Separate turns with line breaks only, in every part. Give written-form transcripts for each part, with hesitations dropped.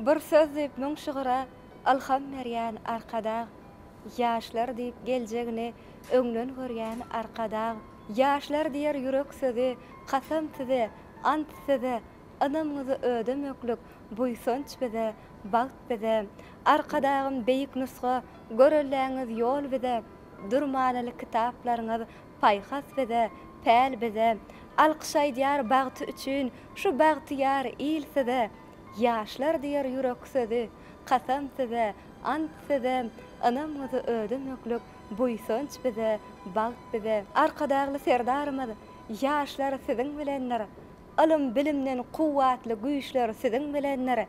Bir söz diýip müň şygyra ylham berýän Arkadag. Ýaşlar diýip geljegini öňden görýän Arkadag. Ýaşlar diýer ýürek sözi, kasam size, ant size, Ynamyňyzy ödemeklik buýsanç bize, bagt bize. Arkadagym beýik nusga, göreldäňiz ýol bize, Dür manyly kitaplaryňyz paýhas bize, päl bize. Alkyş aýdýar bagty üçin şu bagtyýar il size. Ýaşlar diýer ýürek sözi, kasam size, ant size, Ynamyňyzy ödemeklik buýsanç bize, bagt bize. Arkadagly Serdarymyz, ýaşlar siziň bilendir. Ylym-bilimden kuwwatly güýçler siziň bilendir.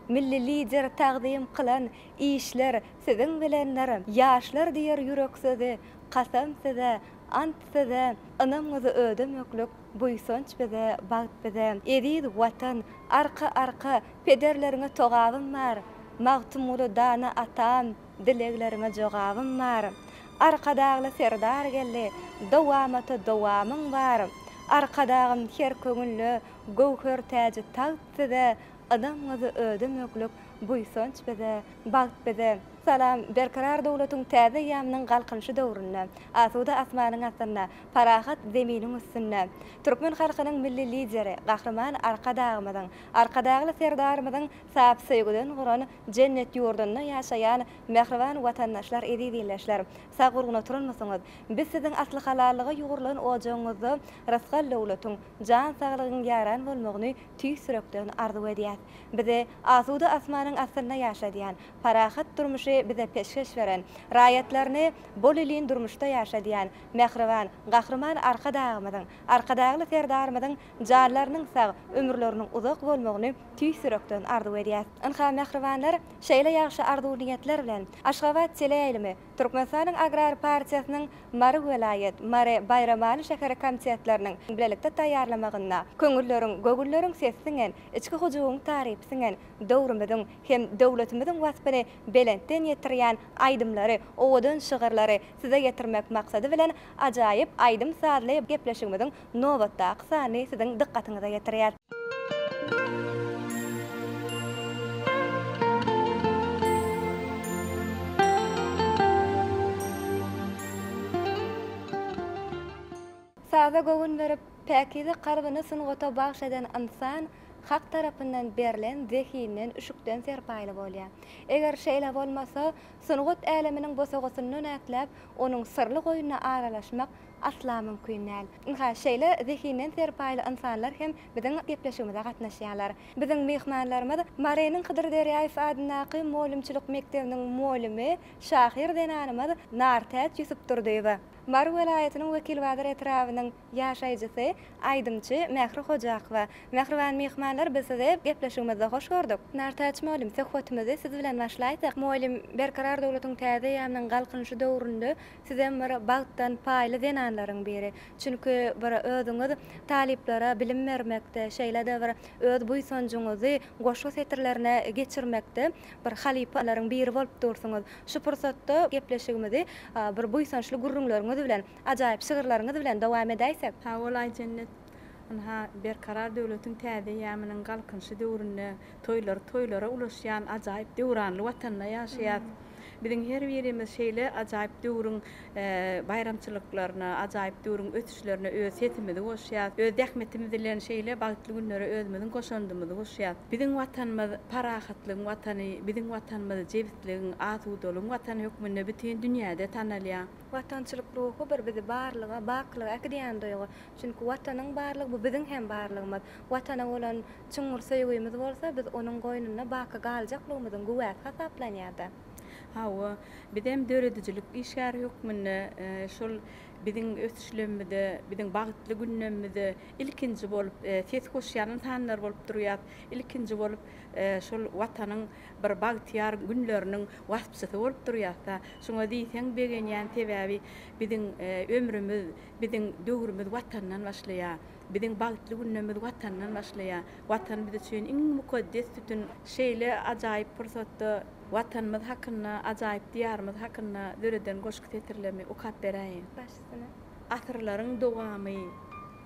Milli Lider tagzym kylan işler siziň bilendir. Ýaşlar diýer ýürek sözi, kasam size, ant size, Ynamyňyzy ödemeklik buýsanç bize, bagt bize. Eziz Watan, arka-arka, pederleriňe togabym bar. Magtymguly dana atam, dilegleriňe jogabym bar. Arkadagly Serdar geldi, dowamata dowamyň bar. Arkadagym her köňülde göwher täji tagt size, Ynamyňyzy ödemeklik buýsanç bize, bagt bize. Salam, Berkarar döwletiň täze eýýamynyň Galkynyşy döwründe, asuda asmanyň astynda, parahat Zeminiň üstünde, türkmen halkynyň Milli Lideri, Gahryman Arkadagymyzyň, Arkadagly Serdarymyzyň sap söýgüden guran jennet ýurdunda ýaşaýan mähriban watandaşlar, eziz ildeşler! Sag-gurgun oturanmysyňyz? Biz siziň asly halallyga ýugrulan ojagyňyzda rysgal-döwletiň, jan saglygyň ýaran bolmagyny tüýs ýürekden arzuw edýäs. Bizi asuda asmanyň astynda ýaşadýan, parahat durmuşy bize peşgeş beren, raýatlaryny bolelin durmuşda ýaşadýan mähriban Gahryman Arkadagymyzyň, Arkadagly Serdarymyzyň janlarynyň sag, ömürleriniň uzak bolmagyny tüýs ýürekden arzuw edýäs. Ynha, mähribanlar, şeýle ýagşy arzuw-niýetler bilen, Aşgabat teleýaýlymy, Türkmenistanyň Agrar partiýasynyň Mary welaýat, Mary, Baýramaly şäheri komitetleriniň bilelikde taýýarlamagynda köňülleriň, göwünleriň sesi siňen, içki hyjuwyň tarypy siňen, döwrümiziň hem döwletimiziň waspyny belentden ýetirýän aýdymlary, owadan şygyrlary size ýetirmek maksady bilen ajaýyp aýdym-sazly gepleşigimiziň nobatdaky sanyny siziň dykgatyňyza ýetirýär. Saza göwün berip, päkize kalbyny sungata bagş eden ynsan Hak tarapyndan berlen zehinden, üşükden serpaýly bolýar. Eger şeýle bolmasa, sungat äleminiň bosagasyndan ätläp, onuň syrly goýnuna aralaşmak asla mümkin däl. Ynha, şeýle zehinden serpaýly ynsanlar hem biziň gepleşigimize gatnaşýarlar. Biziň myhmanlarymyz Marynyň Hydyr Derýaýew adyndaky mugallymçylyk mekdebiniň mugallymy, şahyr zenanymyz Nartäç Ýusupdurdyýewa, Mary welaýatynyň Wekilbazar etrabynyň ýaşaýjysy, aýdymçy Mähri Hojakowa. Mähriban myhmanlar, biz sizi gepleşigimizde hoş gördük. Nartäç mugallym, söhbetimizi siz bilen başlaýsak. Mugallym, Berkarar döwletiň täze eýýamynyň Galkynyşy döwründe Sizem bir bagtdan paýly zenanlaryň biri. Çünki bir özüňiz talyplara bilim bermekde, şeýle-de bir öz buýsanjyňyzy goşgy setirlerine geçirmekde bir halypalaryň biri bolup dursuňyz. Şu pursatda gepleşigimizi bir buýsançly gürrüňleriňiz bilen, ajaýyp şygyrlaryňyz bilen dowam edäýsek.
Sag bol Aýjennet. Ynha, Berkarar döwletiň täze eýýamynyň Galkynyşy döwründe toýlary toýlara ulaşýan ajaýyp döwranly Watanda ýaşaýas. Biziň her birimiz şeýle ajaýyp döwrüň baýramçylyklaryna, ajaýyp döwrüň ösüşlerine öz sesimizi goşýas. Öz zähmetimiz bilen şeýle bagtly günlere özümiziň goşandymyzy goşýas. Biziň Watanymyz parahatlygyň Watany, biziň Watanymyz jebisligiň, asudalygyň Watany hökmünde bütin dünýäde tanalýar.
Watançylyk ruhy bir bizi barlyga, bakylyga äkidýän duýgy. Çünki Watanyň barlygy bu biziň hem barlygymyz. Watana bolan çuňňur söýgimiz bolsa, biz onuň goýnunda baky galjaklygymyzyň güwäsi hasaplanýar-da.
Hawa, bizem döredijilik işgäri hökmünde şol biziň ösüşlemmize, biziň bagtly günlemmize ilkinji bolup ses goşýan ynsanlar bolup durýas. Ilkinji bolup şol Watanyň bir bagtyýar günleriniň waspçysy bolup durýas-da. Şuňa diýseň begenýän, sebäbi biziň ömrümiz, biziň döwrümiz Watandan başlaýar. Biziň bagtly günlerimiz Watandan başlaýar. Watan biz üçin iň mukaddes sütün. Şeýle ajaýyp pursatda Watanymyz hakynda, ajaýyp Diýarymyz hakynda döreden goşgy setirlerimi okap beräýiň.
Baş üstüne.
Asyrlaryň dowamy,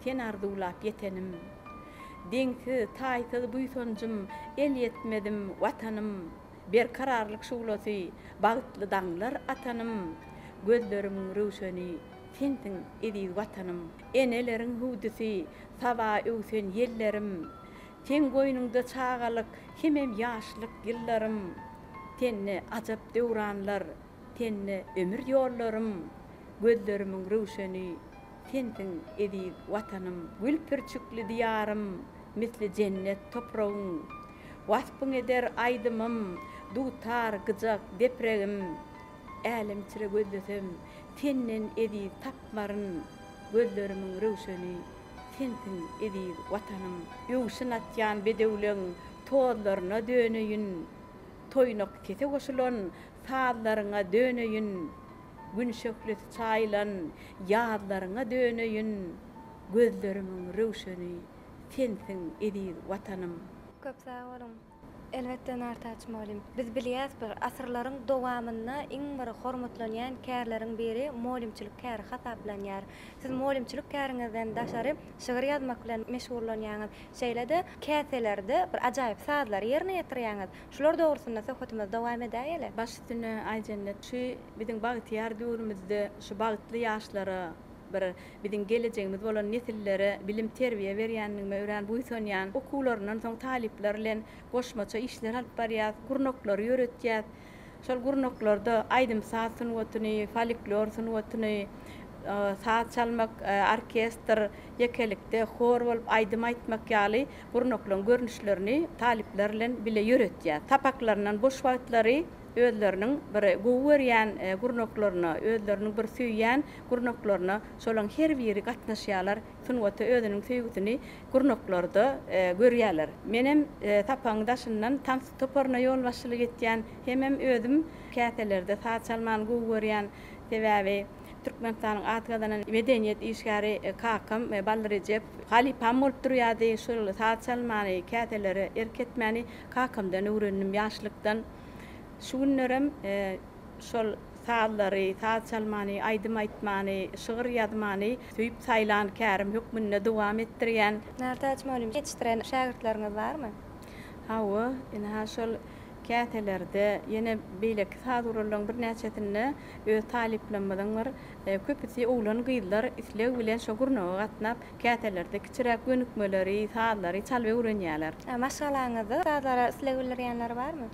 sen arzuwlap ýetenim. Deňsiz, taýsyz buýsanjym, elýetmezim, Watanym! Berkararlyk şuglasy, bagtly daňlar atanym! Gözlerimiň röwşeni, sensiň, eziz Watanym! Eneleriň hüwdüsi, saba öwsen ýellerim! Seň goýnuňda çagalyk hemem ýaşlyk ýyllarym! Sende ajap döwranlar, sende ömür ýollarym! Gözlerimiň röwşeni, Sensiň eziz Watanym, gül pürçükli Diýarym, misli jennet topragyň. Waspyň eder aýdymym, dutar, gyjak, depregim. Älem içre gözlesem, senden eziz tapmaryn, Gözlerimiň röwşeni, sensiň eziz Watanym. Öwşün atýan bedewleň tozlaryna döneýin, Toýnak sese goşulan sazlaryňa döneýin. Gün şöhlesi çaýylan ýazlaryňa döneýin, Gözlerimiň röwşeni sensiň eziz Watanym.
Köp sag boluň. Elbetde Nartäç mugallym. Biz bilýäs bir asyrlaryň dowamynda iň bir hormatlanýan kärleriň biri mugallymçylyk käri hasaplanýar. Siz mugallymçylyk käriňizden daşary şygyr ýazmak bilen meşgullanýaňyz. Şeýle-de käselerde bir ajaýyp sazlary ýerine ýetirýäňiz. Şular dogrusynda söhbetimizi dowam edäýeli.
Baş üstüne Aýjennet şu biziň bagtyýar döwrümizde şu bagtly ýaşlara bir biziň gelejegimiz bolan nesillere bilim terbiýe berýändigime örän buýsanýan. Okuwlaryndan soň talyplar bilen goşmaça işler alyp barýas, gurnaklary ýöretýäs. Şol gurnaklarda aýdym-saz sungatyny, folklor sungatyny, saz çalmak, orkestr, ýekelikde hor bolup aýdym aýtmak ýaly gurnaklaryň görnüşlerini talyplar bilen bile ýöretýär. Sapaklaryndan boş wagtlary özleriniň bir gowy görýän gurnaklaryna, özleriniň bir söýýän gurnaklaryna şolaryň her biri gatnaşýarlar, sungata özüniň söýgüsini gurnaklarda görýärler. Menem sapagyň daşyndan tans toparyna ýolbaşçylyk etýän, hemem özüm käselerde saz çalmany gowy görýän. Sebäbi Türkmenistanyň at gazanan medeniýet işgäri kakam Bally Rejepow halypam bolup durýardy. Şol saz çalmany, käselere erk etmäni kakamdan öwrendim ýaşlykdan. Şu günlerem şol sazlary, saz çalmany, aýdym aýtmany, şygyr ýazmany söýüp saýlan kärim hökmünde dowam etdirýän.
Nartäç mugallym, ýetişdiren şägirtleriňiz barmy?
Hawa, ynha şol käselerde, ýene beýleki saz gurallaryň birnäçesinde öz talyplarymyzyň bir köpüsi oglan-gyzlar isleg bilen şo gurnaga gatnap, käselerde kiçiräk gönükmeleri, sazlary çalyp öwrenýärler.
Maşgalaňyzda sazlara isleg bildirýänler barmy?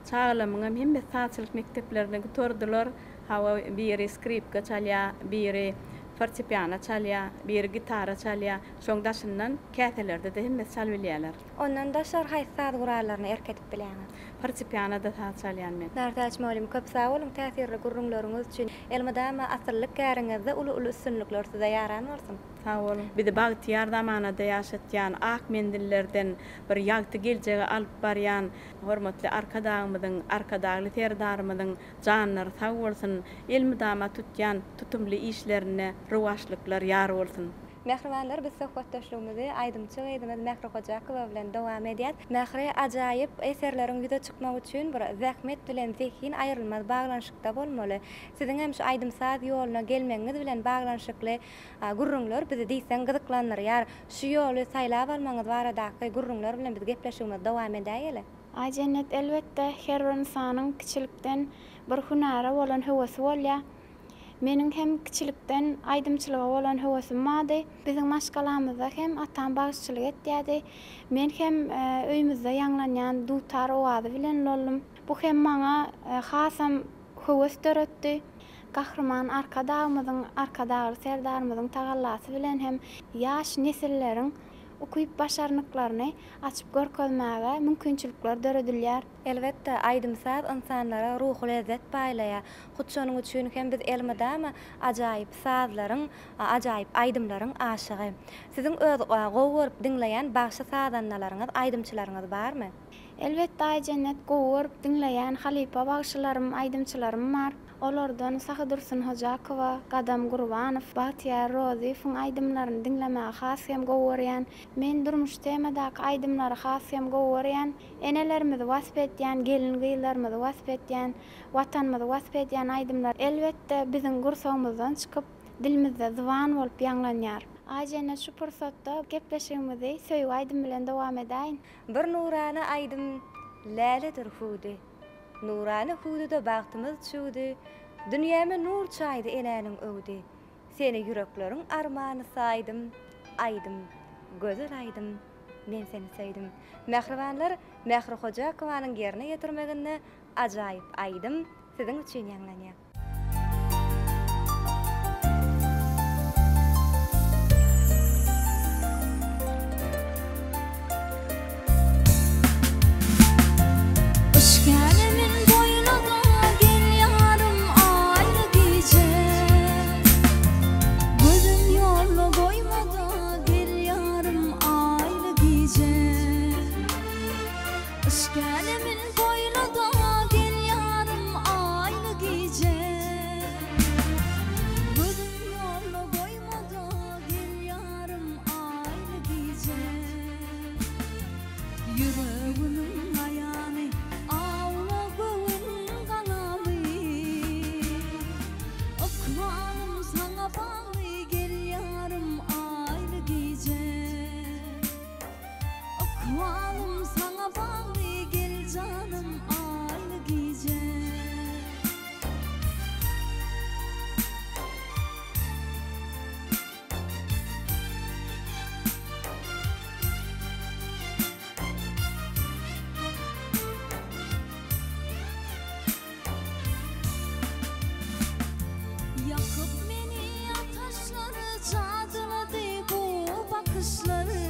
Çagalarymyňam hemmesi sazçylyk mekdeplerini gutardylar. Hawa, biri skripka çalýar, biri fortepiano çalýar, biri gitara çalýar. Şoň daşyndan käselerde-de hemmesi çalyp bilýärler.
Ondan daşary haýsy saz gurallaryna erk edip bilýäňiz?
Fortepianoda saz çalýan men.
Nartäç mugallym köp sag boluň täsirli gürrüňleriňiz üçin. Elmydama asyllyk käriňizde uly-uly üstünlikler size ýaran bolsun!
Sag boluň. Bizi bagtyýar zamanada ýaşatýan, ak menzillerden bir ýagty geljege alyp barýan hormatly Arkadagymyzyň, Arkadagly Serdarymyzyň janlary sag bolsun, elmydama tutýan tutumly işlerinde rowaçlyklar ýar bolsun!
Mähribanlar biz söhbetdeşligimizi aýdymçy gyzymyz Mähri Hojakowa bilen dowam edýäs. Mähri ajaýyp eserleriň ýüze çykmagy üçin bir zähmet bilen zehin aýrylmaz baglanyşykda bolmaly. Siziň hem şu aýdym-saz ýoluna gelmegiňiz bilen baglanyşykly gürrüňler bizi diýseň gyzyklandyrýar. Şu ýoly saýlap almagyňyz baradaky gürrüňler bilen biz gepleşigimizi dowam edäýeli.
Aýjennet elbetde her bir ynsanyň kiçilikden bir hünäre bolan höwesi bolýar. Meniň hem kiçilikden aýdymçylyga bolan höwesim bardy. Biziň maşgalamyzda hem atam bagşyçylyk etýärdi. Men hem öýümizde ýaňlanýan dutar owazy bilen ulalyndym. Bu hem maňa hasam höwes döretdi. Gahryman Arkadagymyzyň, Arkadagly Serdarymyzyň tagallasy bilen hem ýaş nesilleriň ukyp-başarnyklaryny açyp görkezmäge mümkinçilikler döredilýär.
Elbetde, aýdym-saz ynsanlara ruhy lezzet paýlaýar. Hut şonuň üçin hem biz elmydama ajaýyp sazlaryň, ajaýyp aýdymlaryň aşygy. Siziň öz gowy görüp diňleýän bagşy-sazandalaryňyz, aýdymçylaryňyz barmy?
Elbetde, Aýjennet, gowy görüp diňleýän halypa bagşylarym, aýdymçylarym bar. Olardan Sahydursun Hojakowa, Gadam Gurbanow, Bagtyýar Rozyýewiň aýdymlaryny diňlemägi has hem gowy görýän. Men durmuş temadaky aýdymlary has hem gowy görýän. Enelerimizi wasp edýän, gelin-gyzlarymyzy wasp edýän, Watanymyzy wasp edýän aýdymlar, elbetde, biziň gursagymyzdan çykyp, dilimizde zyban bolup ýaňlanýar. Aýjennet şu pursatda gepleşigimizi söýgi aýdym bilen dowam edäýin.
Bir nurana aýdym läledir hüwdi. Nurana hüwdüde bagtymyz çüwdi, Dünýäme nur çaýdy enäniň öwdi. Seni ýürekleriň armany saýdym, Aýdym, gözel aýdym, men seni söýdüm. Mähribanlar, Mähri Hojakowanyň ýerine ýetirmeginde ajaýyp aýdym siziň üçin ýaňlanýar.
Yşk älemin boýlada gel ýarym aýly gije Gözüm ýolda goýmada gel ýarym aýly gije Yşk älemin boýlada gel ýarym aýly gije Gözüm ýolda goýmada gel ýarym aýly gije Ýüregimiň aýany awla göwün galamy Ykbalym saňa bagly gel ýarym aýly gije Ykbalym saňa bagly gel janym aýly gije. Ýakyp meni ataşlary Jadylady bu bakyşlary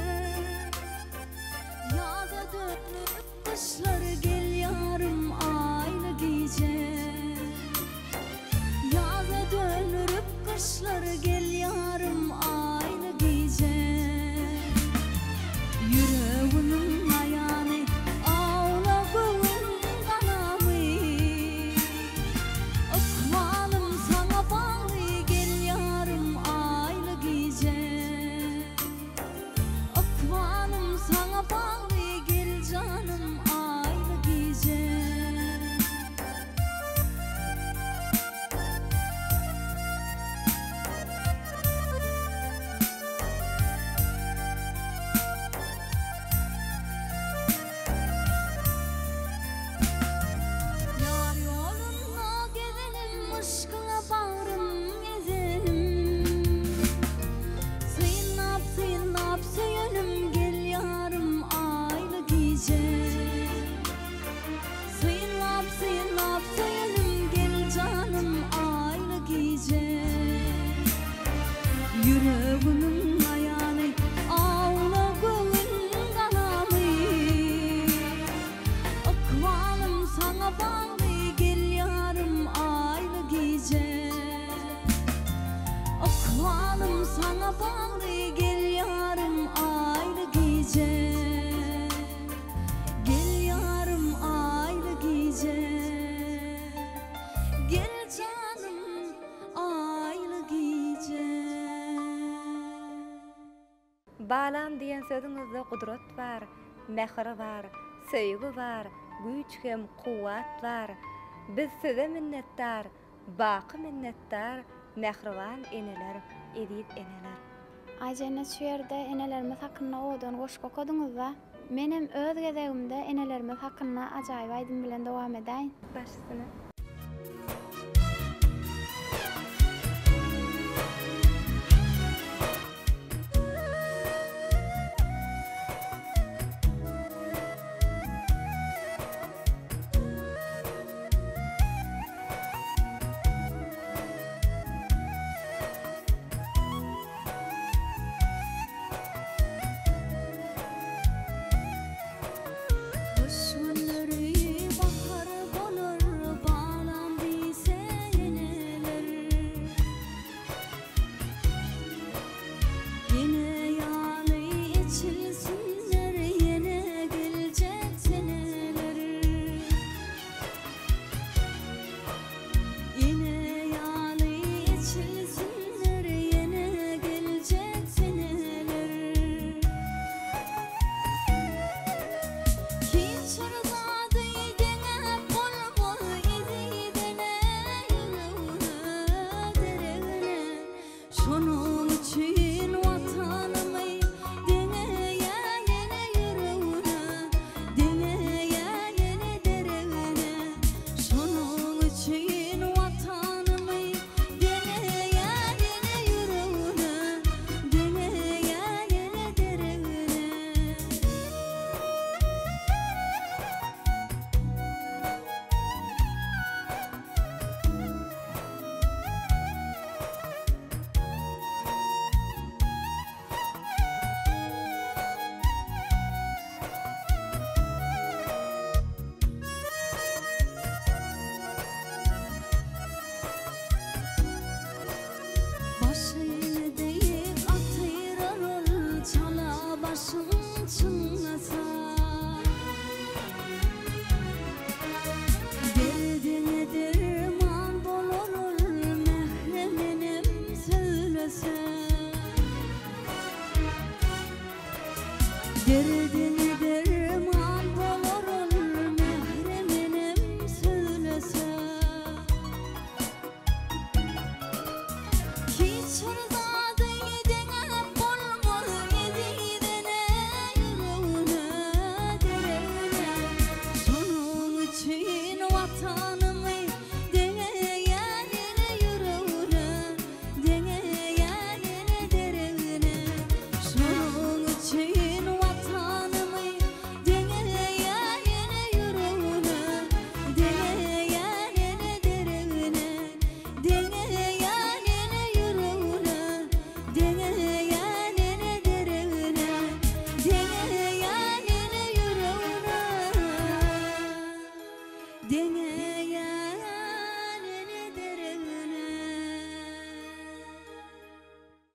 Ýaza dönüp gyşlary Gel ýarym aýly gije Ýaza dönürip gyşlary Gel ýarym aýly gije Ýüregimiň aýany Awla göwün galamy Ykbalym saňa bagly Gel ýarym aýly gije Ykbalym saňa bagly Gel janym aýly gije. Ýar ýolunda gezelim, yşkyňa bagrym ezelim. Synlap, synlap söýelim, gel ýarym aýly gije. Synlap, synlap söýelim, gel janym aýly gije. Ýüregimiň aýany, awla göwün galamy. Ykbalym saňa bagly, gel ýarym aýly gije. Ykbalym saňa bagly, gel ýarym aýly gije. Gel ýarym aýly gije. Gel janym aýly gije.
Balam diýen sözüňizde gudrat bar, mähir bar, söýgi bar, güýç hem kuwwat bar. Biz size minnetdar, baky minnetdar, mähriban eneler, eziz eneler.
Aýjennet şu ýerde enelerimiz hakynda owadan goşgy okadyňyzda. Menem öz gezegimde enelerimiz hakynda ajaýyp aýdym bilen dowam edäýin.
Baş üstüne.
Gyş günleri bahar bolar. Derdiňe derman bolar ol mährem enem sözlese. Hiç bir zady deňäp bolmaz eziz ene ýüregine, deregine. Şonuň üçin Watanymy deňeýän ene ýüregine, deňeýän ene deregine. Şonuň üçin Watanymy deňeýän ene ýüregine, deňeýän ene deregine. Deňeýän ene ýüregine, deňeýän ene deregine, deňeýän ene ýüregine, deňeýän ene deregine.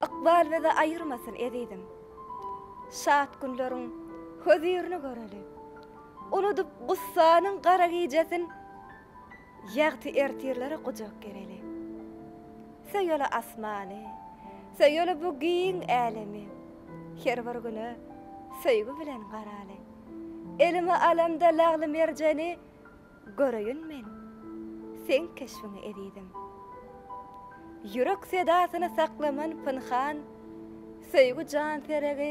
Ykbal bizi aýyrmasyn ezizim. Şat günleriň hözirini göreli. Unudyp gussanyň gara gijesin, Ýagty ertirlere gujak gereli. Söýeli asmany, söýeli bu giň älemi, Her bir güne söýgi bilen garaly. Elime alamda lagly-merjeni, Göreýin men seň keşbiňi ezizim. Ýürek sedasyny saklaman pynhan, Söýgi janseregi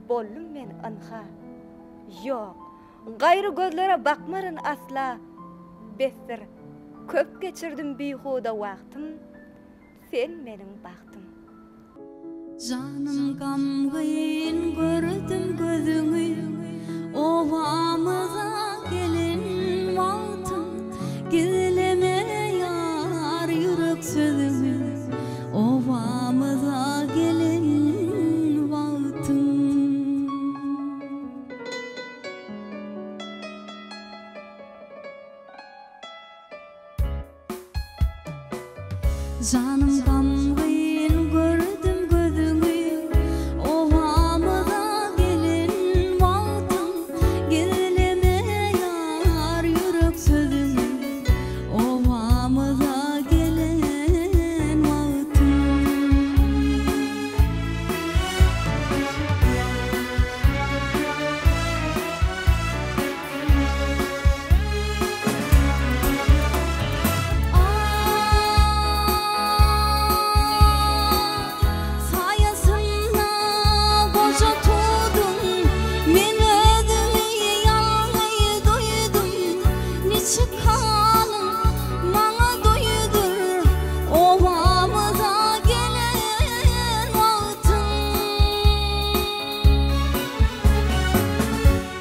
boldum men ynha. Ýok, Gaýry gözlere bakmaryn asla, Besdir, köp geçirdim bihuda wagtym, Sen meniň bagtym.
Janym gamgyn gördüm gözüňi, Obamyza gelen wagtyň, Gizleme ýar ýürek sözüňi, Obamyza gelen wagtyň. Janym gamgyn gördüm gözüňi, Obamyza gelen wagtyň, Gizleme ýar ýürek sözüňi, Obamyza gelen wagtyň. Saýasynda goja tuduň, Men özümi ýalňyz duýdum. Niçik halyň maňa duýdur, Obamyza gelen wagtyň.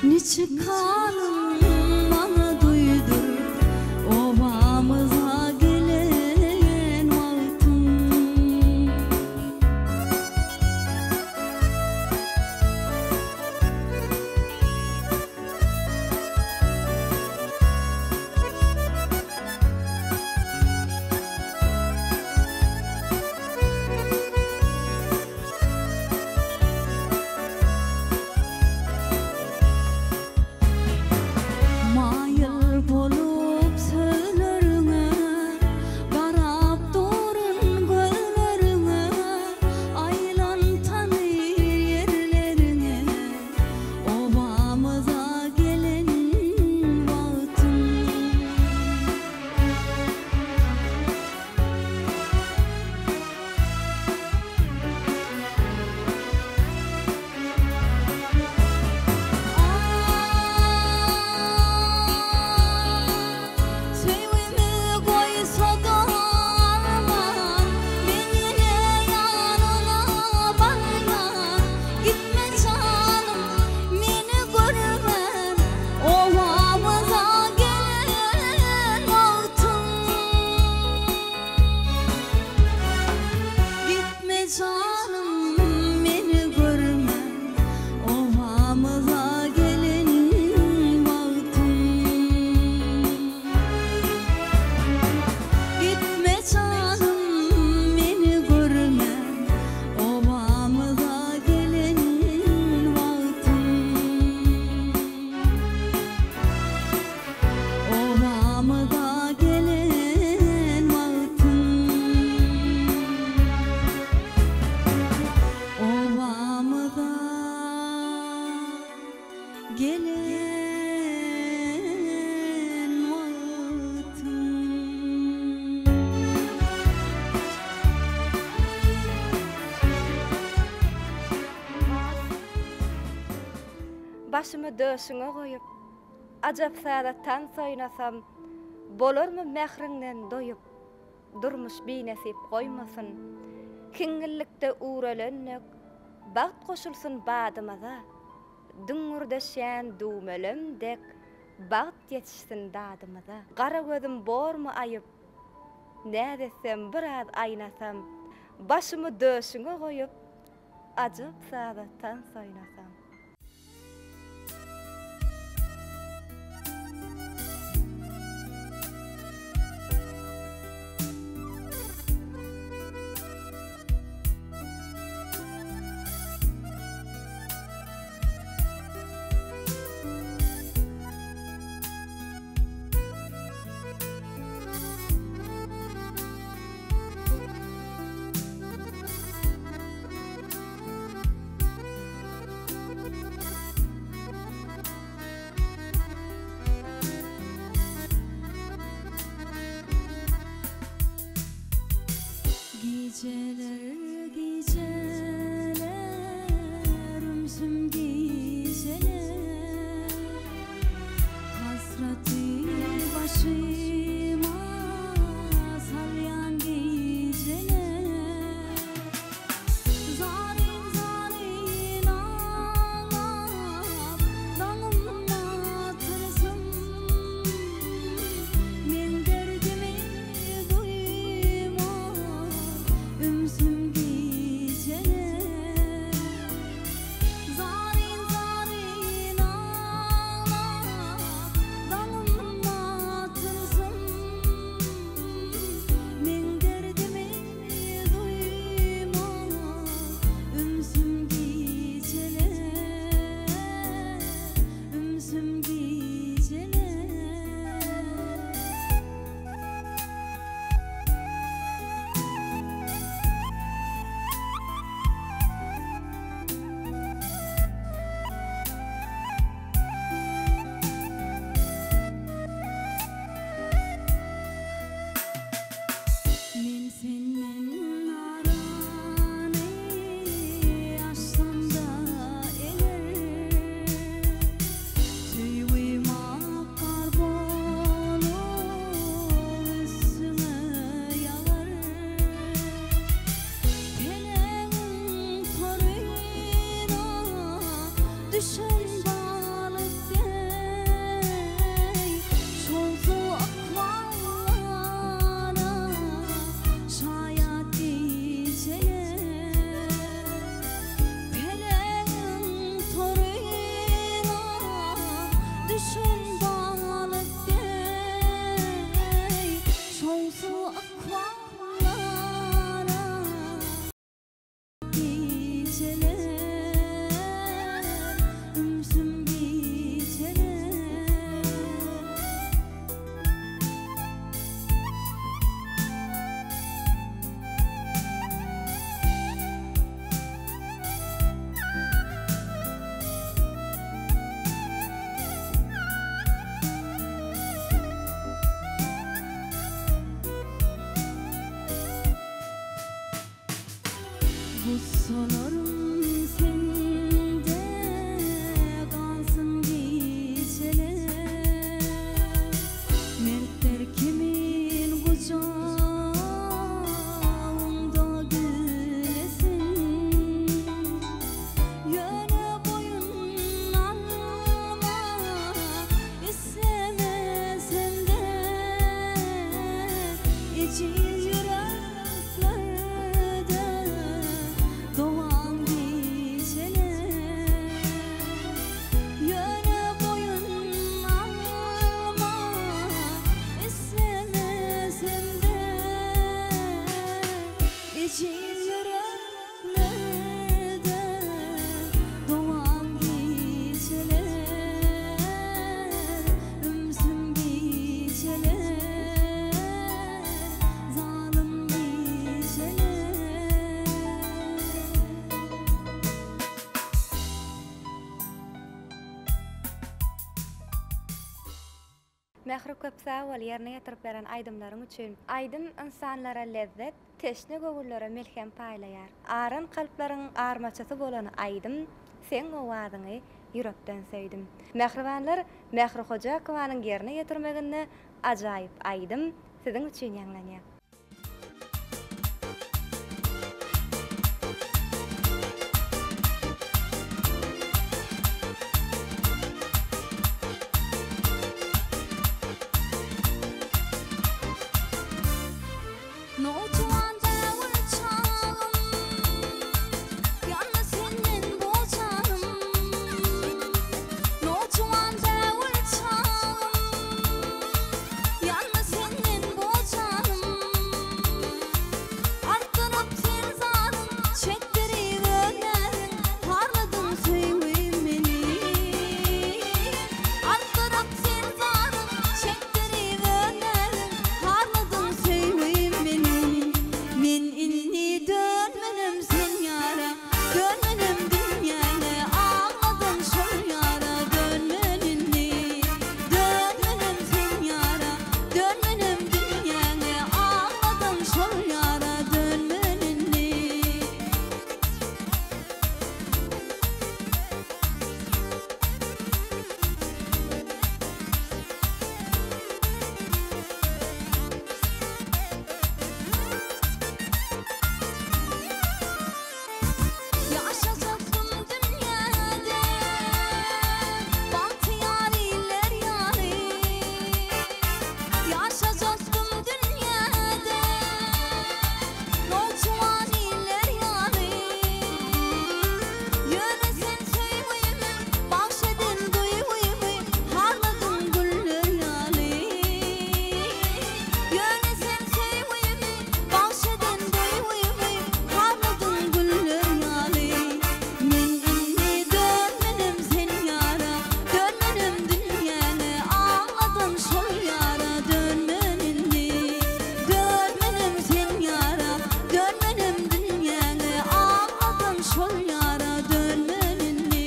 Niçik halyň maňa duýdur, Obamyza gelen wagtyň. Maýyl bolup sözleriňe, Garap durun gözleriňe, Aýlan tanyr ýerleriňe, Obamyza gelen wagtyň. Söýgimi goýsa-da arman, Men ýene ýanyna barýan. Gitme janym, meni görmän, Obamyza gelen wagtyň. Gitme janym, meni görmän, Obamyza gelen wagtyň. Gitme janym, meni görmän, Obamyza gelen wagtyň. Obamyza gelen wagtyň. Obamyza.
Başymy döşüňe goýup, Ajap saza tans oýnasam, Bolarmy mähriňden doýup, Durmuş binesip goýmasyn. Hiňňillikde üwrelen dek, Bagt goşulsyn badymyza. Düňňürdeşýän düwmelem dek, Bagt ýetişsin dadymyza. Gara gözüm bormy aýyp, Näz etsem biraz aýnasam, Başymy döşüňe goýup, Ajap saza tans oýnasam.
Gijeler gijeler ümsüm gijeler Hasraty başyma salýan gijeler Zaryn zaryn aglap daňym atyrsyn Meň derdimi duýmaz ümsüm gijeler Zaryn zaryn aglap daňym atyrsyn Meň derdimi duýmaz ümsüm gijeler Ümsüm gijeler. Men senden arany açsam-da eger, Söýgim akar bolup üstüňe ýagar. Pelegiň toryna düşen balyk deý, Şowsuz ykballara şaýat gijeler. Pelegiň toryna düşen balyk deý, Şowsuz ykballara Gijeler, ümsüm gijeler. Gussalarym sende galsyn gijeler, Mertler kimin gujagyňda gülesin. Ýöne boýun alma islemesem-de, Ejiz ýüreklerde dolan gijeler. Ýöne boýun alma islemesem-de, Ejiz ýüreklerde dolan gijeler, Ümsüm gijeler, zalym gijeler.
Mähri köp sag bol ýerine ýetirip beren aýdymlaryň üçin. Aýdym ynsanlara lezzet, teşne göwünlere melhem paýlaýar. Aran kalplaryň armaçysy bolan aýdym seň owazyňy. ýürekden söýdüm. Mähribanlar, Mähri Hojakowanyň ýerine ýetirmeginde ajaýyp aýdym siziň üçin ýaňlanýar.
Nowjuwan däwül çagym, Ýanma senden bu janym. Nowjuwan däwül çagym, Ýanma senden bu janym. Artdyryp sen zadyň, Çekdirip öz näziň, Harladyň söýgim meni. Artdyryp sen zadyň, Çekdirip öz näziň, Harladyň söýgim meni. Men indi dönmenem sen ýara, Dönmenem dünýäňe, Agladan şol ýara dönmen indi. Dönmenem sen ýara, Dönmenem dünýäňe, Agladan şol ýara dönmen indi. Ýaşajakdym dünýäde bagtyýar iller ýaly Ýaşajakdym dünýäde nowjuwan iller ýaly Ýöne sen söýgümi bagş eden duýgymy harladyň güller ýaly Ýöne sen söýgümi bagş eden duýgymy harladyň güller ýaly Men indi dönmenem sen ýara Dönmenem dünýäňe agladan şol ýara Dönmen indi Dönmenem sen ýara Dönmenem dünýäňe agladan şol ýara Dönmen indi.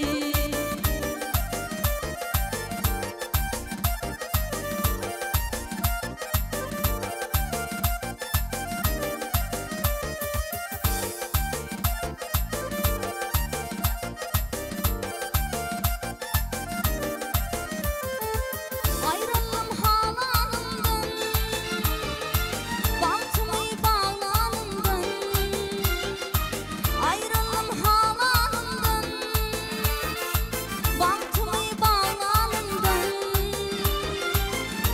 Aýryldym halalymdan, Bagtymy baglanymdan. Aýryldym halalymdan, Bagtymy baglanymdan.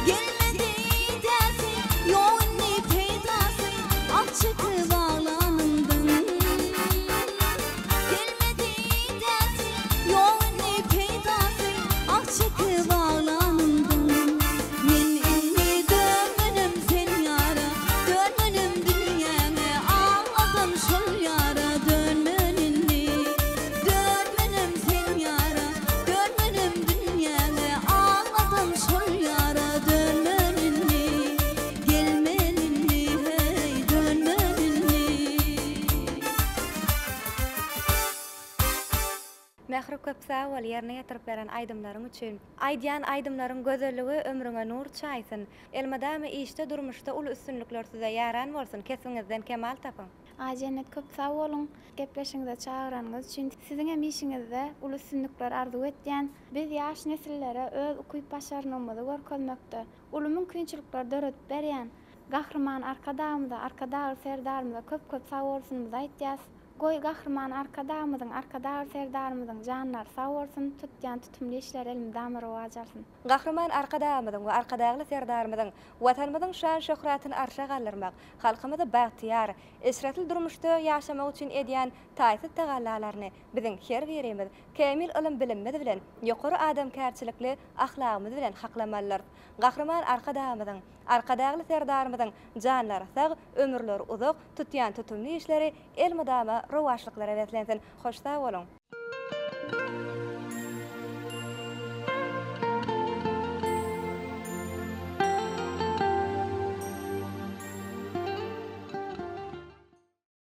Gelmedi idäsi, ýok indi peýdasy, Ah çekip aglanymdan. Gelmedi idäsi, ýok indi peýdasy, Ah çekip aglanymdan. Men indi dönmenem sen ýara, Dönmenem dünýäňe, Agladan şol ýara dönmen indi. Dönmenem sen ýara, Dönmenem dünýäňe, Agladan şol ýara dönmen indi. Gelmen indi, heý, dönmen indi.
Mähri köp sag bol ýerine ýetirip beren aýdymlaryň üçin. Aýdýan aýdymlaryň gözelligi ömrüňe nur çaýsyn. Elmydama işde durmuşda uly üstünlikler size ýaran bolsun kesbiňizden kemal tapyň.
Aýjennet köp sag boluň gepleşigiňize çagyranyňyz üçin. Siziň hem işiňizde uly üstünlikler arzuw etýän. Biz ýaş nesillere öz ukyp başarnygymyzy görkezmekde uly mümkinçilikler döredip berýän Gahryman Arkadagymyza, Arkadagly Serdarymyza köp köp sag bolsunymyzy aýtýas. Goý, Gahryman Arkadagymyzyň, Arkadagly Serdarymyzyň janlary sag bolsun, tutýan tutumly işleri elmydama rowaç alsyn!
Gahryman Arkadagymyzyň we Arkadagly Serdarymyzyň Watanymyzyň şan-şöhratyny arşa galdyrmak, halkymyzy bagtyýar, eşretli durmuşda ýaşamak üçin edýän taýsyz tagallalaryny biziň her birimiz kämil ylym-bilimimiz bilen, ýokary adamkärçilikli ahlagymyz bilen haklamalydyrys. Gahryman Arkadagymyzyň, Arkadagly Serdarymyzyň janlary sag, ömürleri uzak, tutýan tutumly işleri elmydama rowaçlyklara beslensin! Hoş sag boluň!